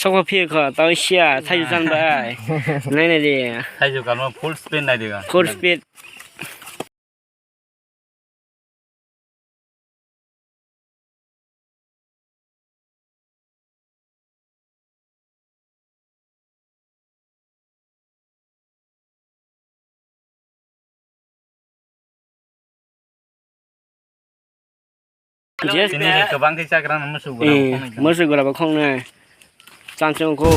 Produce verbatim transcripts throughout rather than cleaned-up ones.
Sokma phiyokha, tao siya, thaichu chan bai. Nai nai di. Thaichu kanma full speed nai di ga. Full speed. Yes. Tini kwbang khe chakrang musu gura. Eh, musu gura bo khongnai. Chang chang ko.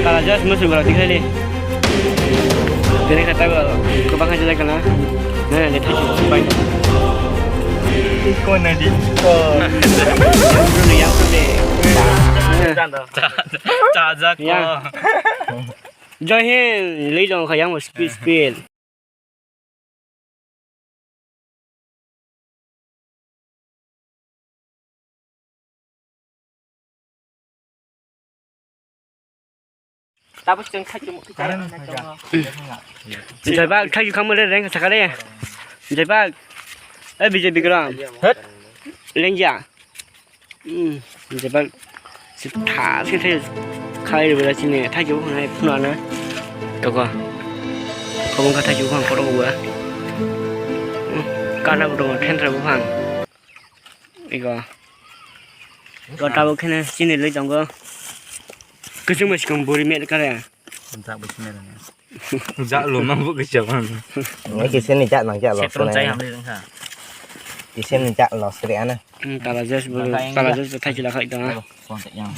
Tala just musu gura dikhai di. Tini kata kwbang khe jai kana. Nai nai thai bai. Ko nai di. Ko. Yang tu de. Cha cha ja ko. Jai Hind, lei jong kha yang speed speed. Tabuk chwng thaichung. Jai bak, thaichung khamle reng sakare. Jai bak. Eh, Bijay Bikram. Lengya. Hmm, jebak si tha si the khai ri bela chini thai ju khna phuna na. Toko. Khobong kha thai ju khang khoro bua. Hmm, kana bu dong thendra bu khang. Ego. Ko tabo khene chini loi tongo. Kuchung ma sikong buri me kare. Jak bo sini rang. Jak lo mang bo kisa bang. Oi kisa ni jak nang jak lo. Setron chai hamni rang kha. Kisa ni jak lo sri ana. Hmm, tala jas bo, tala jas bo thai chila khai ta. Alo, kon ta yang.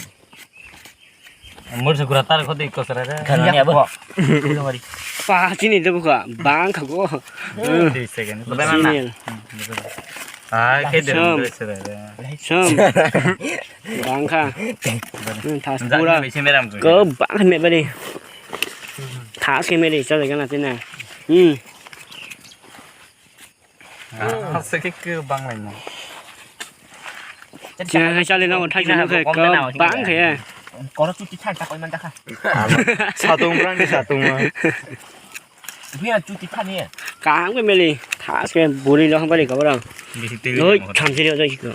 Mur se kura tar khodi ko sara re. Kan ni abo. Pa chini de buka, bang kha go. Di second. Chini. Ah, ke de. Som. Bang kha. Hmm, thas pura. Ko bang kha me bari. Thas ke me ri cha ga na tina. Hmm. Ah, se ke ke bang lai no. China khe chali no thai chini khe ko bang khe. Koro chuti thang ta koi man ta kha. Satung brang ni satung ma. Buya chuti thani. Kaham ke meli. Thas ke buri lo bari ko bro. Loi thamsi ri jai ko.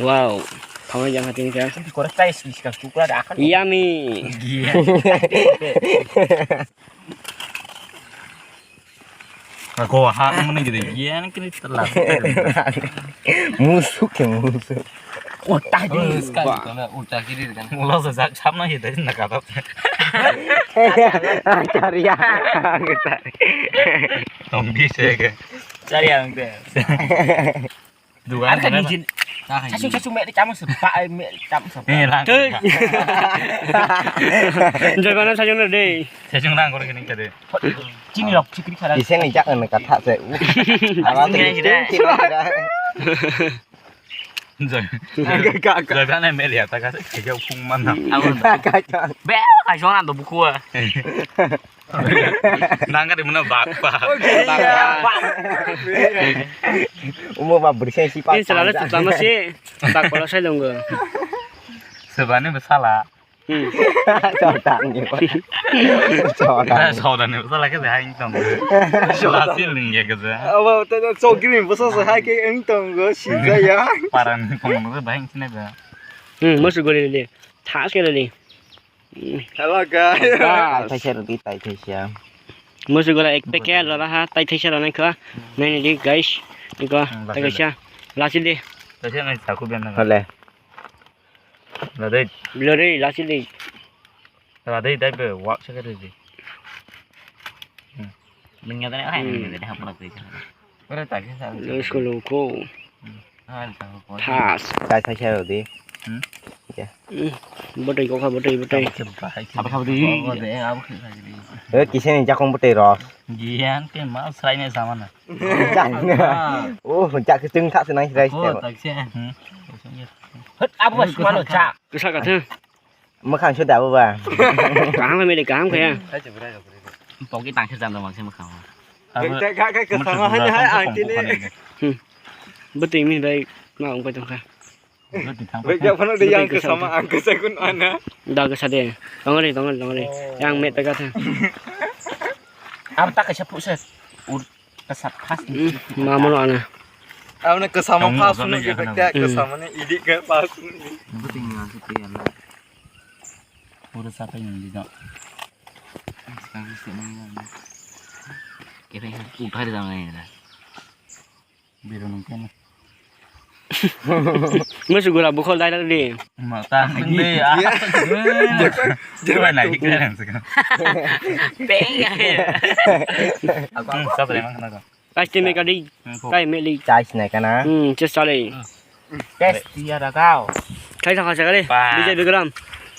Wow. Thangna jang hatin ka. Koro tai si ka chukla da khan. Yummy. Ako ha mani gede. Yan kini telat. Musuk ke musuk. Uta di. Uta kiri kan. Ulo se jak samna hidai na ka. Chariya. Tong di se ke. Chariya ang te. Dugan. Sasung sasung me chamo se ba me chamo se. Eh, lang. Tui. Joy bana sasung na de. Sasung lang kore kini kade. Chini rok chikri khara. Isen ni jak na ka tha se. Ala te. Joy. Joy bana me liya ta ka se. Ke phung man na. Be ka jona do buku. Nang kari muna bak pa. Umo ba bwrwi se si pa. Ni sala le tama se. Bak pala sai dong go. Sebani besala. Hmm. Chotang ni. Chotang. Soda ni besala ke hai tong. Sala si lingge ke. Abo to chokri ni besa se hai ke eng tong go si ya. Paran kong no bahing sine da. Hmm, musu gori le. Thas ke le. Hello guys. Ba, thaisa rwdi, tai thaisa. Musu gora ek packet rwla ha, tai thaisa rwnai kha. Naini di guys. Iko, hmm, tai kaisa. Lasi di. Thaisa nai saku ben na. Hole. Lade. Lade, lasi di. Lade dai be wak sa kare di. Hmm. Ningya tane ai, hmm, ningya tane hapna tui. Ore ta kisa. Let's go, loco. Hmm. Ah, ta ko. Thas. Tai thaisa rwdi. Hmm. Ya. Hmm. Bwtwi kokha, bwtwi, bwtwi. Khaba khaba di. Abo de, abo khaba di. Eh, kisa ni jakong bwtwi ro. Giyan ke ma srai ne samana. Jak ne. Ah. Oh, jak ke chwng thak se nai srai. Ko ta kisa. Hmm. Hot abo ba sumano jak. Kisa ka thang. Mwkhang se dabo ba. Kaham khe mele, kaham khe ya. Pogi tang se jam da mang se mwkhang. Abo ka, ka, ka, mwkhang sama hai, hai, ang tini. Hmm. Bwtwi min bai ma ong pai tong kha. Bwtwi thang bai jak phano de yang ke sama ang ke sakun ana. Da ke sade. Tong re, tong re, tong re. Oh. Yang me ta ka tha. Abo ta ka sa phu se. Ur ka sa phas. Hmm, ma mono ana. Aboni kwsamo Tongmo phas hwnwi hwnwi khe khe khe Hmm. kwsamani idik khe phas hwnwi. Buting nang se twi ala. Pura sapai nang di dok. Sekarang se nang nang. Kira yang uthar jang nang ya. Biro nang kena. Musu gura bukhol dai di. Ma ta nang de ah. Jeba nai kira nang se. Peng ya. Aku Hmm, sapai mang kana ka. Kai te me ka di. Hmm, kok. Kai me li. Chai sinai kana. Hmm, che sale. Test ya da kau. Khai thang kha kali. Ba. Bijay Bikram.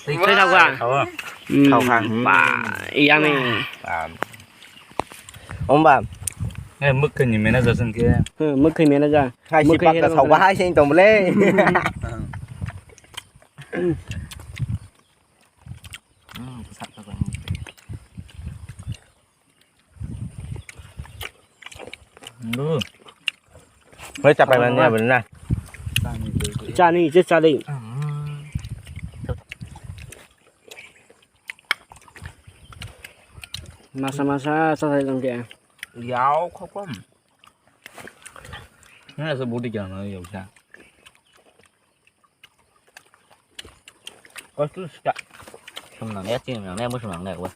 Khai thang kha. Kau. Hmm. Thau kha. Ba, iya me. Ba. Om ba. Eh, mukhe ni manager sing ke. Hmm, mukhe manager. Hai si Mukhe pak hero ka sau manager. Ba hai sing tong le. Hmm. Hmm, sak ka. Ndu. Hoi, chapai manya bener na. Chani, je chali. Masa masa sa sai dong ke. Yau khokom. Na sa budi kya na yau sa. Kau tu sta. Sum nang ya, chini nang ya, musu nang ya, wah.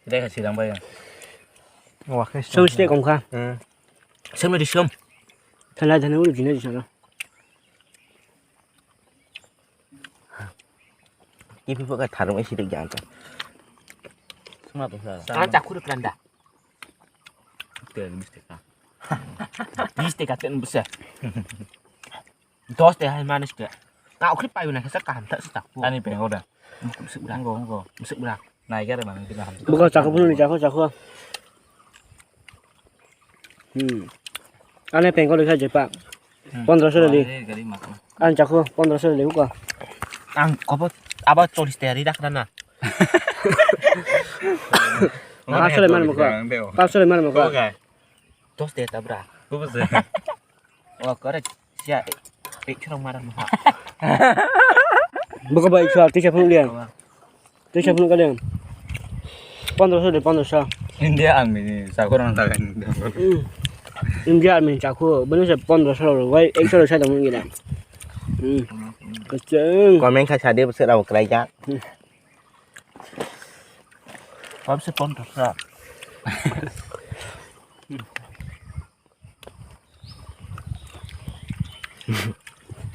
Sida kha sidang bai. Wah, khe Sum sida kong kha. Hmm. Sum ni sum. Thalai thani ulu jina jisana. Kipi paka tharung isi dik jang ta. Suma to sa. Ang chakhur pranda. Te mistake ka. Mistake ka ten busa. Dos te hai manis ke. Kau kri payu na kesa kaham tak setak po. Ani peng oda. Musuk bra. Ngo ngo. Musuk bra. Nai kare mana kita ham. Buka chakho phununi chakho chakho. Hmm. Ani peng ko lekha jepa. Hmm. Pondro so le. Ani chakho pondro so le ko. Ang kobo aba cholis te ri dak na. Pasal mana muka? Pasal mana muka? Dos te ta bra. Kobo se. Oh, correct. Siya, eh, eh, churang marang mo. Buka ba iksa, tisa phun liya. Tisa phun kalian. Pondro so de, pondro so. India ang ni, sa korang ta kan. Hmm. India ang ni chaku, bani se pondro so, wai ek so sa dong gila. Hmm. Kacang. Komen kha sa de, se rau krai ja. Hmm. Kom se pondro so.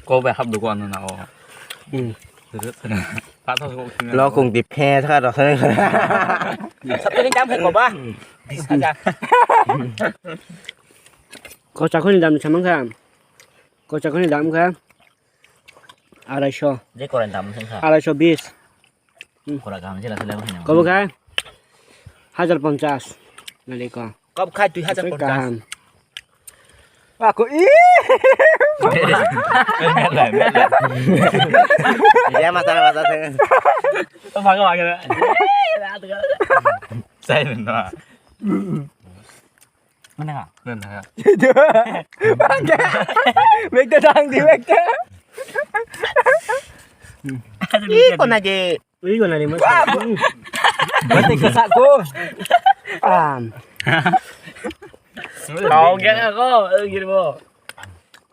Kok bai hap dugo ano na o. Hmm. Pathor kok sini. Lo kung di phe thaka rw thani. Sabto ni jam hai koba. Dis aja. Kochakho ni dam samang kha. Kochakho ni dam kha. Arai so. Je koran dam sing kha. Arai so bis. Hmm. Kora kaham sila sila. Kobo khai? Hajar ponchas. Nalika. Kobo khai dui hajar ponchas. Kaham. Aku ih. Mele, mele. Dia masalah masalah. Oh, bagus, bagus. Saya benar. Mana ka? Mana ka? Bekta tang di bekta. Ih, kona je. Ih, kona je mas. Bate kesak ko. Am. Tau ge ko, gini bo.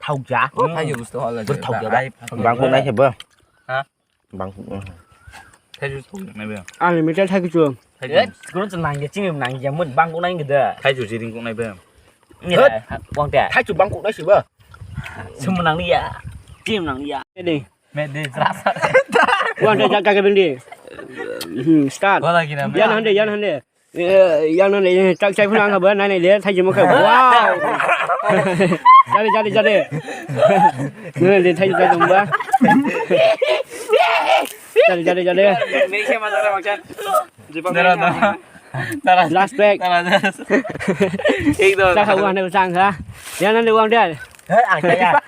Tau ja. Tau ja. Tau ja. Bang ko nai se bo. Ha? Bang. Thaichu thok nai be. Ani mita thaichu. Thaichu. Eh, kono chwng nangya, chini nangya, mun bang ko nai gida. Thaichu siring ko nai be. Ni wang te. Thaichu bang ko nai siba. Sum nangya. Chim nangya. Ini. Me de rasa. Wang te jaga ke bindi. Hmm, start. Wala kina. Yan hande, yan hande. Eh, yang nang le, chak chai phano ang kha ba, nai nai le, thai jimo kha. Wow. Jare, jare, jare. Nai le, thai jai dong ba. Jare, jare, jare. Dara, dara. Dara. Last pack. Dara, dara. Ekdom. Chak kha, wang nai chang kha. Yang nang le, wang de. He, ang kaya.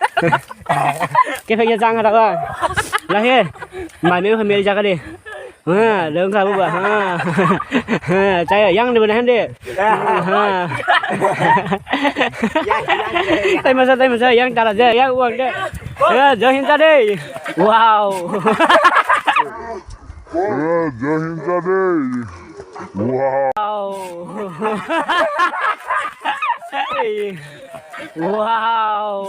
Khe phai jang kha da. Lahi. Mai me kha me jaga de. Ha, dong kha buba. Ha. Ha, chaya yang de bana hande. Ha. Tai masa, tai masa, yang tara je, yang uang je. Ya, join ta de. Wow. Ya, join ta de. Wow. Wow.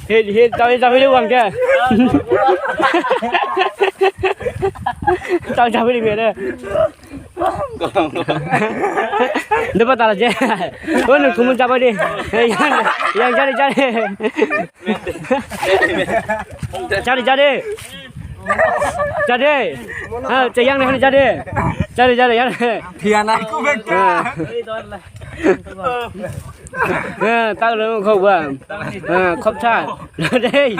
Hil, hil, tawi, tawi, tawi, tawi, tawi, tawi, tawi, Deba tala je. O nung kumun chaba di. Yang, yang jadi jadi. Jadi jadi. Jadi. Ha, ceyang nih jadi. Jadi jadi ya. Thian aku bek. Ha, tak lu kau bang. Ha, khop cha. Dei.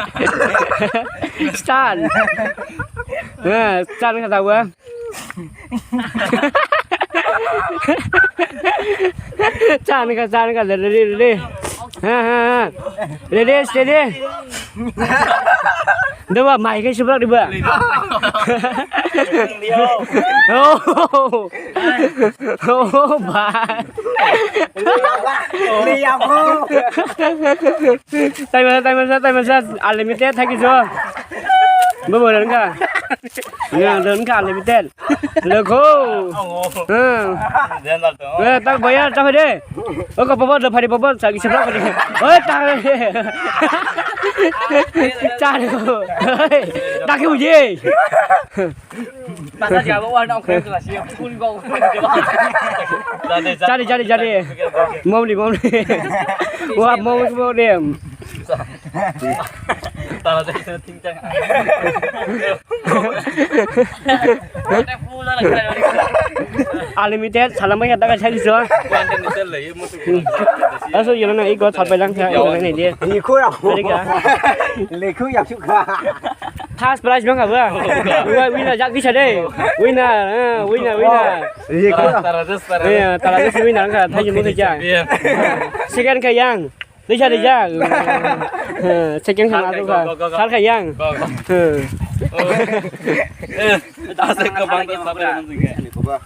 Stan. Ha, stan kata bang. Chan ka, chan ka, ready, ready. Ha, ha, ha. Ready, steady. Dua, mai ke subrak diba. Oh, oh, bye. Time sa, time sa, time sa. Unlimited thaki jo. Bo bo ran ka. Ya, ran ka unlimited. Lekho. Hmm. Eh, tak bayar, tak de. O ko popo de phari popo sa ki sebra ko de. Oi, tak de. Char ko. Oi, tak ki uje. Masa jabo wan ok kelas ya pun kok. Chari, chari, chari. Momli, momli. Wah, momli, momli. Tara jai sini tingcang. Unlimited, salam banyak tak saya bisa. Langsung jalan naik, gua sampai lang saya, jalan ini dia. Lekhu ya. Mereka. Lekhu ya suka. First prize bang apa? Wah, winner, jak bisa deh. Winner, eh, winner, winner. Lekhu. Tara, tara, tara. Iya, tara, winner kan, tadi mau kerja. Iya. Second ke yang. Dija, dija. Second sama aku kan. Third ke yang. Go, go. Eh, tak saya ke bang, tak sabar, tak sabar.